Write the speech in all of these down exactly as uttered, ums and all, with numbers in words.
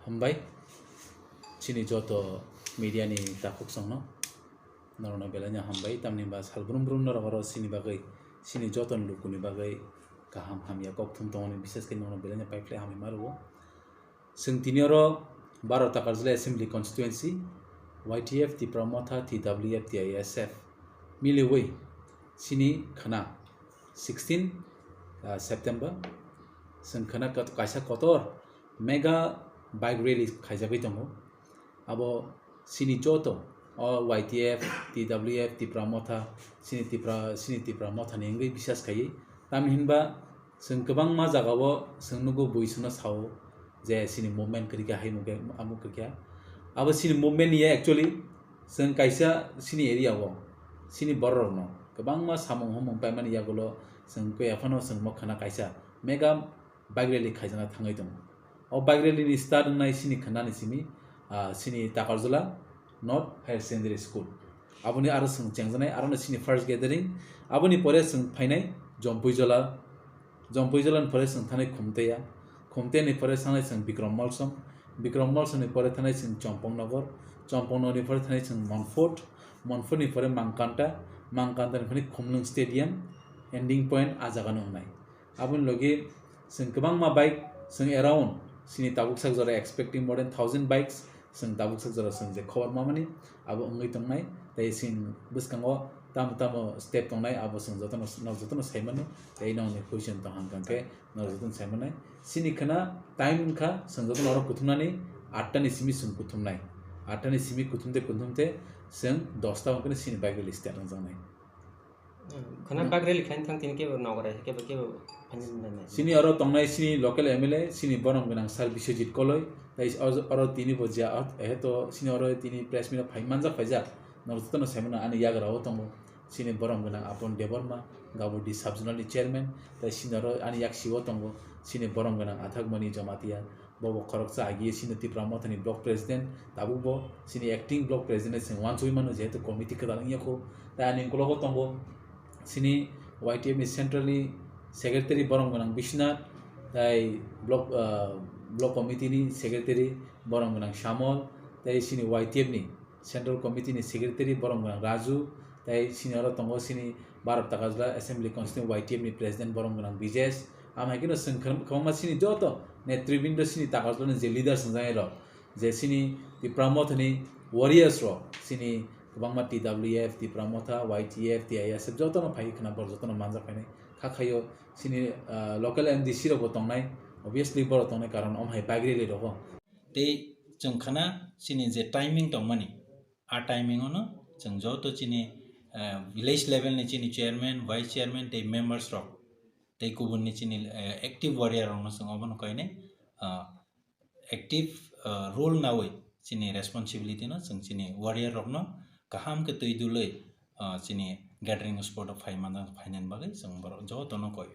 Hambai. Chini joto media ni takhuk songno norokno belai no hambai, tamni ba sal brum brum norok oro chini bagwi, chini joto ni lukuni bagwi kaham hamya kok thum tongmani, bises khe norokno belai no paiphlai hamwi ma rwo. Chwng tini oro Baro Takarjala Assembly Constituency, Y T F, Tipra Motha, T W F, T I S F miliwi chini khwna sixteen, ah, September chwng khwna kot-, kaisa kotor mega bike rally khaijagwi tongo. Abo chini joto o Y T F, T W F, Tipra Motha, chini Tipra, chini Tipra Motha ni wngwi bisas khaiwi. Tamni hinba chwng kwbangma jagao chwng nugo bui swngno sao je chini movement kwrwi kha, hai mukhe, amuk kwrwi kha. Abo chini movement ya actually chwng kaisa chini area o chini borok rokno kwbangma samung humung paimani yagulo chwng khe aphano chwng mokha na kaisa mega bike rally khaijana thangwi tongo. O bike rally ni start wngnai chini khwnani simi, ah, chini Takarjala North Higher Secondary School. Aboni aro chwng chengjaknai, aro no chini first gathering. Aboni pore chwng phainai Jompuijala. Jompuijala ni pore chwng thanai Khumteya. Khumteya ni pore thanai chwng Bikram Molsom. Bikram Molsom ni pore thanai chwng Chompong Nogor. Chompong Nogor ni pore thanai chwng Monfort. Monfort ni pore Mangkanta. Mangkanta ni pore Khumlwng Stadium. Ending point a jaga no wngnai. Aboni logi chwng kwbangma bike chwng around chini tabuk sak jora expecting more than thousand bikes chwng tabuk sak jora chwng je khobor mamani abo wngwi tongnai, tei chwng bwskango tamo tamo step tongnai abo chwng jotono, nok jotono sai mano, tei nokni question tong hang khe nok jotono sai manai. Chini khwna time wngkha chwng jotono oro kuthumnani atta ni simi chwng kuthumnai, atta ni simi kuthumte kuthumte chwng dosta hwn khe chini bike rally start wngjaknai. Khwna bike rally khlaina thang tini kebo nogorai kebo kebo phaini nai nai. Chini oro tongnai chini local M L A, chini borom gwnang Sir Biswajit Koloi, tei oro, oro tini bo jia, eheto chini oro tini press meet phai manjak phaijak, norok jotono sai mano ani yagra o tongo chini borom gwnang Apon Debbarma, Gabodi Sub Zonal ni chairman, tei chini oro ani yaksi o tongo chini borom gwnang Athakmani Jamatia, Bo bo khoroksa agi chini Tipra Mothani block president, tabuk bo chini acting block president se wansugwi mano, jehetu committee kwtal wngya kho. Tai ani ukologo tongo chini Y T F ni central ni secretary borom gwnang Biswanath, tai block, ah, block committee ni secretary borom gwnang Shamol, tai chini Y T F ni Central Committee ni Secretary borom gwnang Raju, tei sini oro tongo sini Baro Takarjala Assembly Constituency Y T F ni President borom gwnang Bijesh. Am hai kheno chwng kwbang-, kwbangma sini joto netribindo sini Takarjala ni je leaders wngjak rok, je sini Tipra Mothani warriors rok, sini kwbangma T W F, Tipra Motha, Y T F, T I S F jotono phai khwna borok jotono manjak phainai. Kha khaio sini, ah, local M D C rok bo tongnai, obviously borok tongnai karon om hai bike rally rogo. Tei chwng khwna chini je timing tongmani, a timing ono chwng joto chini, eh, village level ni chini chairman, vice chairman tei members rok tei kubun ni chini, eh, active warrior rok no chwng obono koinai, ah, active, ah, role nawi chini responsibility no chwng chini warrior rok no kaham khe twi dulwi, ah, chini gathering spot o phai manjak, phainani bagwi chwng borok joto no koi.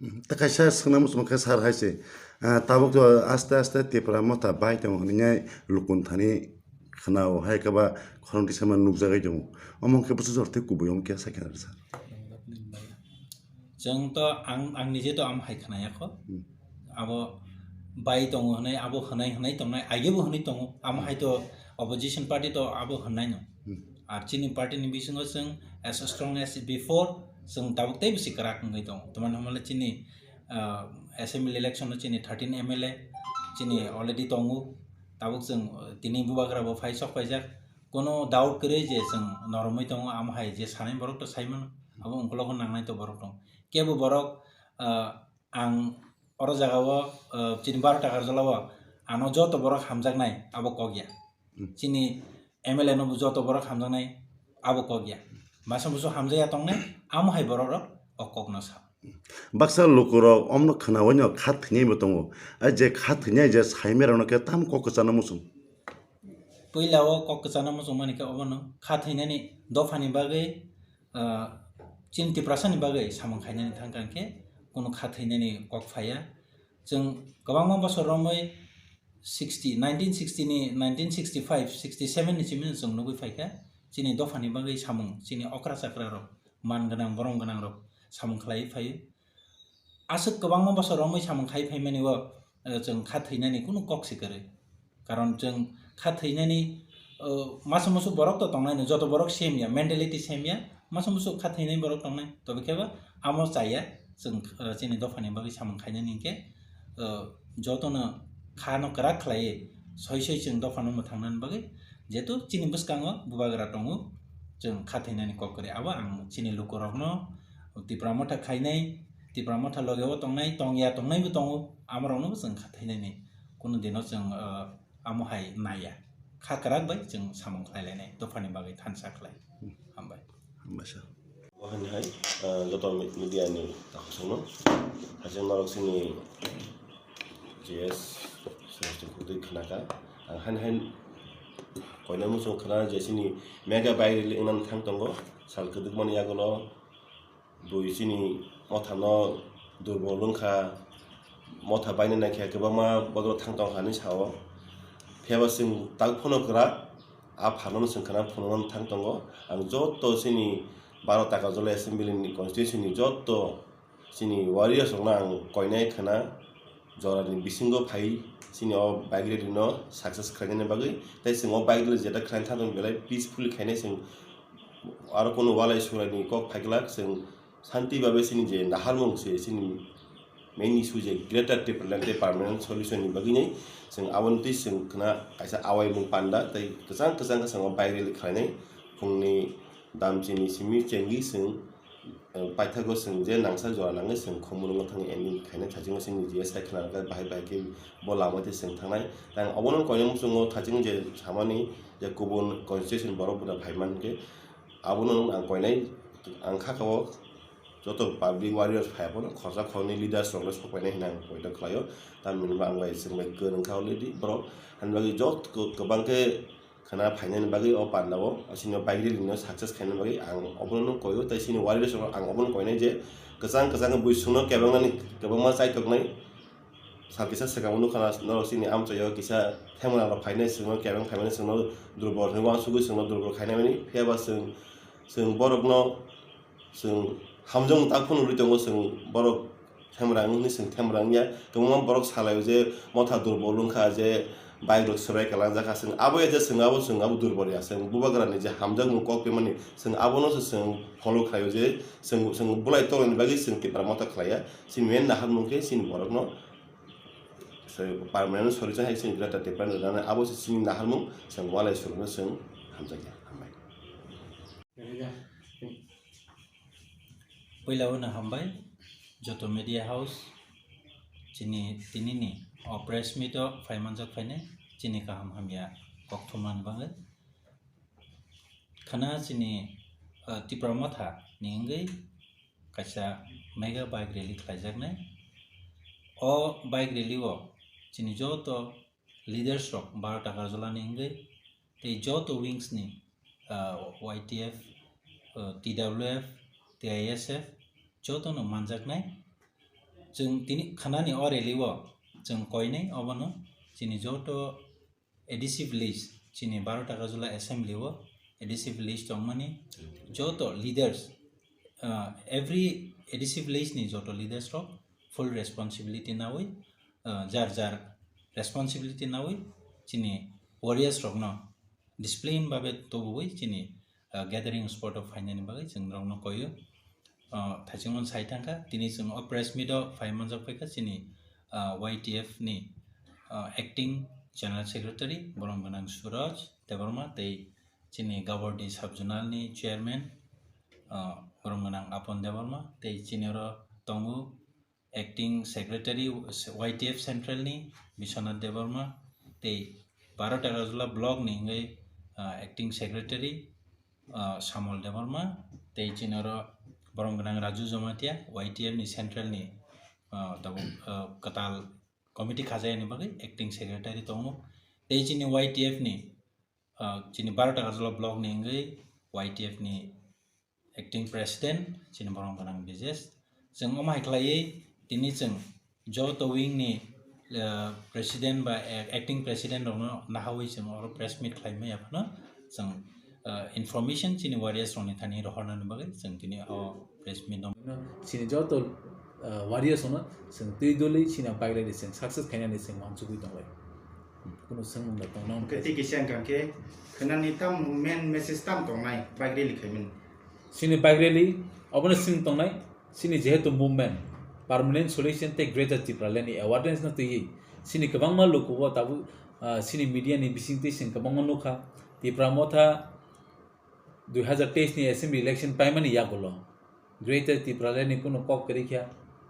Hmm, ta kaisa swngna muchung khe sir hai se, ah, tabuk to aste aste Tipra Motha bai tongo hwnwi lukun thani khwnao hai khe ba khorang tisama nukjagwi tongo. Omo khe bwswk jor tei kubui omo khe sakhe sir. Chwng to ang, ang nije to am hai khwnaya kho. Hmm. Abo bai tongo hwnwi, abo hwnai hwnai tongnai, age bo hwnwi tongo. Am hai to opposition party to abo hwnai no. Hmm. Ar chini party ni bisingo chwng as strong as before, chwng tabuk tei bisi kwrak wngwi tongo. Tamani hwnba le chini, ah, assembly election o chini thirteen M L A chini already tongo. Tabuk chwng, uh, tini bubagra bo phai sok paijak. Kono doubt kwrwi je chwng noromwi tongo, amo hai je sanai borok to sai mano. Abo ungkologo nangnai to borok tongo. Kebo borok, ah, ang oro jagao, ah, chini Baro Takarjala o ano joto borok hamjaknai abo kok ya. Hmm. Chini M L A no bo joto borok hamjaknai abo kok ya. Masa musu hamjakya tongnai, amo hai borok rok o kok no sa. Baksa lukurok omno khwnaui no kha thwinai bo tongo. A je kha thwinai je saimai rokno khe tam kok kwchana muchung. Puila o kok kwchana muchung mani khe obono kha thwinani dophani bagwi, ah, chini Tiprasani bagwi samung khainani thang kha khe kunu kha thwinani kok phaiya. Chwng kwbangma bosor romwi sixty, nineteen sixty ni, nineteen sixty-five, sixty-seven ni simi chwng nugwi phaikha, chini dophani bagwi samung, chini okra chakra rok, man gwnang, borom gwnang rok samung khlaiwi phaio. Aswk kwbangma bosor romwi samung khai phaimani o, eh, chwng kha thwinani kunu kok se kwrwi. Karon chwng kha thwinani, uh, masa musu borok to tongnai no, joto borok same ya, mentality same ya, masa musu kha thwinai borok tongnai. Tobe khe bo amo chaya chwng, uh, chini dophani bagwi samung khainani hinkhe, uh, jotono kha no kwrak khlaiwi soi soi chwng dophano mwthangnani bagwi, jehetu chini bwskango bubagra tongo, chwng kha thwinani kok kwrwi. Abo ang chini lukurokno, Tipra Motha khainai, Tipra Motha logeo tongnai, tongya tongnaibo tongo, amoroknobo chwng kha thwinani. Kunu dino chwng, uh, amo hai naiya. Kha kwrak bai chwng samung khlai lainai, dophani bagwi thansa khlai. Hambai. Hambai sir. Wahani hai, uh, joto mi-, media ni takhasongno. Hacheng norok sini J S Sreshti khudui khnaka. Ang hani hai koina muchung khna je sini mega bai rili wngna thang tongo. Sal kwdwkmani yagulo bui chini mothano durbol wngkha, motha baina naikhe kwbangma bodol thang tongkha hinwi sao. Phiyaba chwng tak phano kwrak, a pharmano chwng khna phunukna thang tongo. Ang joto chini baro Takarjala assembly ni constituency ni joto chini warriors rokno ang koinai khna jorani bisingo phai chini o bike rally no success khlainani bagwi. Tei chwng o bike rally jeta khlaina thang tong belai peacefully khainai chwng. Aro kunu walai suraini kok phaiglak chwng shanti babe chini je naharmung se chini main issue je Greater Tipraland tei permanent solution ni bagwi nai chwng aboni twi chwng khna kaisa awaimung panda tei kwchang kwchang khe chwng o bike rally khlainai phungni damchini simi chengwi chwng, eh, paithago chwng je nangsa jora nangwi chwng Khumulwngo thangwi ending khainai thachingno chwng G S I khna rwkha bahai bahai khe bo lama twi chwng thangnai. Tei ang obono koinai muchungo thaching je samani je kubun constitution borok buda phaiman khe abono ang koinai ang kha kha o joto public warriors phai abono khorsa khorni leaders rokno sok painai hinwi ang koito khlaio. Tamni hwnba ang bai chwng bai kwrwng kha already borok hani bagwi jot kwbang khe khna phainani bagwi o pandao, o chini bike rally no success khainani bagwi ang obono koio, tei chini warriors rok ang obono koinai je kwchang kwchang bui chwngno kebengnani kwbangma chaitoknai. Sal kisa swkang nukha na norok chini amchaio kisa themra rok phainai chwngno kebeng phaimani chwngno durbol hinwi uansugwi chwngno durbol khainani, phiyaba chwng, chwng borokno Chwng hamjakmung tak phano rwui tongo, chwng borok themra wngni chwng themra wngya. Kwbangma borok salaio je motha durbol wngkha, je bike rok swrai kalangjak kha, chwng abo ya je chwng abo, chwng abo durbol ya. Chwng bubagrani je hamjakmung kok pemani, chwng abono se chwng follow khlaio je chwng, chwng bulai tongnaini bagwi chwng Tipra Motha khlaiya. Chini main naharmung khe chini borokno se permanent solution hai chini Greater Tipraland rwnani, abo se chini naharmung, chwng walai surokno chwng hamjakya. Hambai. Puila o no hambai joto media house chini tini ni o press meet o phai manjak phainai chini kaham hamya kok thumnani bagwi. Khana chini, ah, Tipra Motha ni wngwi kaisa mega bike rally khlaijaknai. O bike rally o chini joto leaders rok Baro Takarjala ni wngwi tei joto wings ni, ah, Y T F, ah, T W F, T I S F joto no manjaknai. Chwng tini khanani o rally o chwng koinai obono chini joto A D C village, chini Baro Takarjala assembly o A D C village tongmani joto leaders, ah, every A D C village ni joto leaders rok full responsibility nawi, ah, jar jar responsibility nawi chini warriors rokno discipline babe tubuwi chini, ah, gathering spot o phainani bagwi chwng norokno koio. Ah, thaichingmani sai thangkha, tini chwng o press meet o phai manjak phaikha chini, ah, Y T F ni, ah, acting general secretary, borom gwnang Suraj Debbarma, tei chini Gabordi sub zonal ni chairman, ah, borom gwnang Apon Debbarma, tei chini oro tongo acting secretary Y T F central ni Biswanath Debbarma, tei Baro Takarjala block ni wngwi, ah, acting secretary, ah, Samol Debbarma, tei chini oro borom gwnang Raju Jamatia, Y T F ni central ni, ah, tabuk, ah, kwtal committee khajayani bagwi acting secretary tongo. Tei chini Y T F ni, ah, chini Baro Takarjala block ni wngwi Y T F ni acting president, chini borom gwnang Bijesh. Chwng omo hai khlaiwi tini chwng joto wing ni, ah, president ba ac-, acting president rokno nahawi chwng oro press meet khlai maya phano chwng, ah, information chini warriors rokni thani rohornani bagwi chwng tini o press meet no. Chini joto, ah, warriors rokno chwng twi doli chini bike rally chwng success khainani chwng uansugwi tonglai. Kuno swngmung da tong nang. Hwnkhe tei kisa hwnkha khe khwnani tam main message tam tongnai bike rally khaimani? Chini bike rally obono swng tongnai, chini jehetu movement, permanent solution tei Greater Tipraland ni awareness no twiwi chini kwbangma lukugo tabuk, ah, chini media ni bisingtwi chwng kwbangma nukha, Tipra Motha dui hazar teis ni assembly election paimani yagulo Greater Tipraland ni kunu kok kwrwi kha,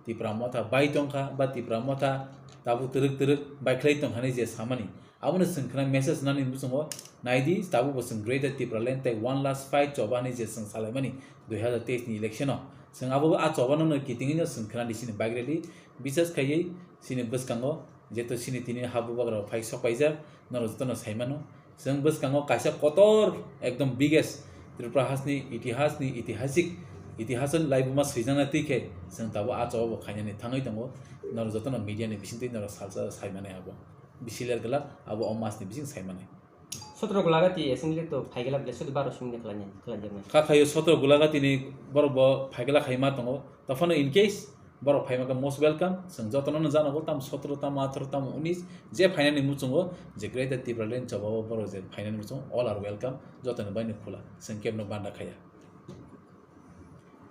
Tipra Motha bai tongkha ba Tipra Motha tabuk twrwk twrwk baikhlai tongkha hinwi je samani, abono chwng khna message nani muchungo naidi, tabuk bo chwng Greater Tipraland tei one last fight choba hinwi je chwng salaimani dui hazar teis ni election o, chwng abo a choba no kitingwi no chwng khna di chini bike rally, bisas khaiwi chini bwskango jeto chini tini ha bubagra phai sok paijak, norok jotono saimano. Chwng bwskango kaisa kotor, ekdom biggest Tripura hasni itihasni, itihasik, itihasni laibuma swijaknai twi khe chwng tabuk a choba bo khainani thangwi tongo. Norok jotono media ni bisingtwi norok salsa saimanai abo. Bisi ler glak abo o masni bising saimanai. Sotro Gulagati assembly to phaigala bele sudu baro simi khlanya khlanya. Kha khayo sotro Gulagati ni borok bo phaigala khaima tongo. Tophano in case borok phaima khe most welcome. Chwng jotono no janago tam sotro tam atharoh tam unis je phainani muchungo je Greater Tipraland chobao borok je phainani muchungo all are welcome. Jotoni bai no khula. Chwng kebno banda khaya.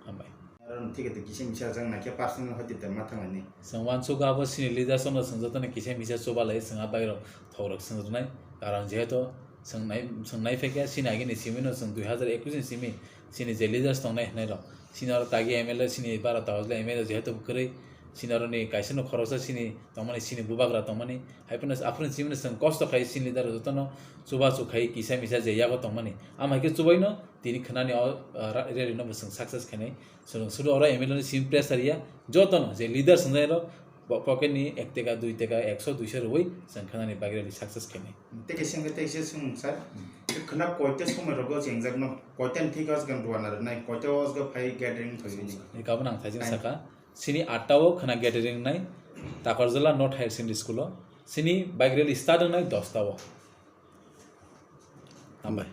Hambai. Aro no thik kisa misa jang naikhe personal hoti te ma thangani. Chwng uansuk abo sini leaders no chwng jotono kisa misa chubalai chwng a bai rok thok rok chwng rwnai. Karon jehetu chwng nai, chwng nai phaikha sini agini simi no chwng dui hazar ekush ni simi sini je leaders tongnai hinai rok. Sini oro tagi M L A sini bara tawajla M L A jehetu kwrwi sini oro ni kaisa no khoroksa sini tongmani sini bubagra tongmani. Hai phano aphuru simi no chwng kosto khai sini leader jotono chubachu khai kisa misa je yago tongmani. Am hai khe chubaino tini khwnani o, ah, ra-, rally no bo chwng success khainai. Chwng sudu oro M L A ni simi pressure ya. Jotono je leaders wngnai rok bo pocket ni ek teka, dui teka, ekso, duiso rwui chwng khwnani bike rally success khainai. Tei kaisa hwnkhe tei kaisa swng sir. Khwna koita somoi rogo chengjak no, koita ni thik o aswk rwna rwnai, koita o aswk phai gathering khainai. Ni kabun ang thaijing saka. Sini atta o khwna gathering nai Takarjala North Higher Secondary School o. Sini bike rally start wngnai dosta o. Hambai.